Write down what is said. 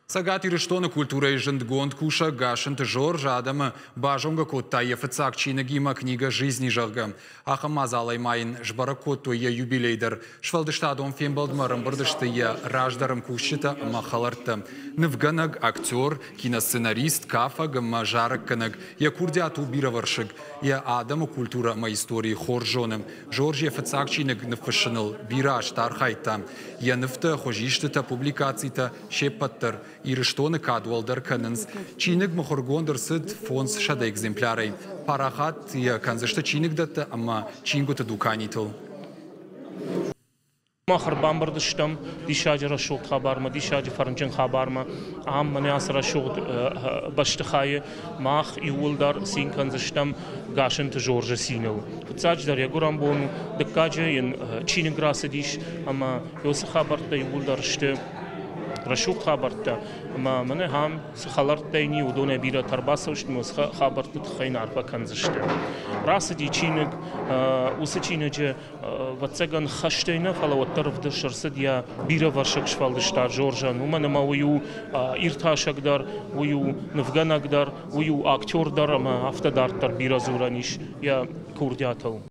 Цӕгат Ирыстоны культурӕйы зындгонд кусӕг Гасынты Жорж адӕмы базонгӕ кодта йӕ фыццаг чиныгимӕ «Книга жизни», зӕгъгӕ. Ахӕм мадзалӕй ма йын сбӕрӕг кодтой йӕ юбилей дӕр. Сфӕлдыстадон фембӕлдмӕ ӕрӕмбырд сты йӕ раздӕры мкусджытӕ ӕмӕ хӕлӕрттӕ. Нывгӕнӕг, актер, киносценарист, кафӕг ӕмӕ зарӕггӕнӕг. Йӕ курдиат у бирӕвӕрсыг. Йӕ адӕмы культурӕ ӕмӕ истори хорз зоны. Жорж йӕ фыццаг чиныг ныффыссыныл бирӕ азты архайдта. Йӕ нывтӕ, хуызистытӕ, публикацитӕ се ппӕт дӕр Ирыстоны кад уӕлдӕр кӕнынц. Чиныг мыхуыргонд ӕрцыд 500 экземплярӕй. Парахат йӕ кӕндзысты чиныгдӕттӕ ӕмӕ чингуыты дуканитыл. Мах ӕрбамбырд стӕм диссаджы рӕсугъд хабармӕ, диссаджы фӕрнджын хабармӕ. Ам мӕнӕ ацы рӕсугъд бӕстыхайы мах иууылдӕр цин кӕндзыстӕм Гасынты Жоржы циныл. Фыццаджыдӕр йӕ гуырӕн бон у, дыккаджы йын чиныг рацыдис ӕмӕ уыцы хабӕрттӕ иууылдӕр сты рӕсугъд хабӕрттӕ. Ӕмӕ мӕнӕ ахӕм цы хӕлӕрттӕй ни, уыдонӕй бирӕтӕ ӕрбацӕудзысты ӕмӕ уыцы хабӕртты тыххӕй нӕ арфӕ кӕндзысты. Рацыди чиныг, уыцы чиныджы ӕвӕццӕгӕн, хӕстӕй нӕ, фӕлӕ уӕддӕр ӕвдыст ӕрцыд йӕ бирӕвӕрсыг сфӕлдыстад Жоржӕн. Уымӕн ӕмӕ уый у иртасӕг дӕр, уый у нывгӕнӕг дӕр, уый у актер дӕр ӕмӕ афтӕ дарддӕр бирӕ дзурӕн ис йӕ курдиатыл.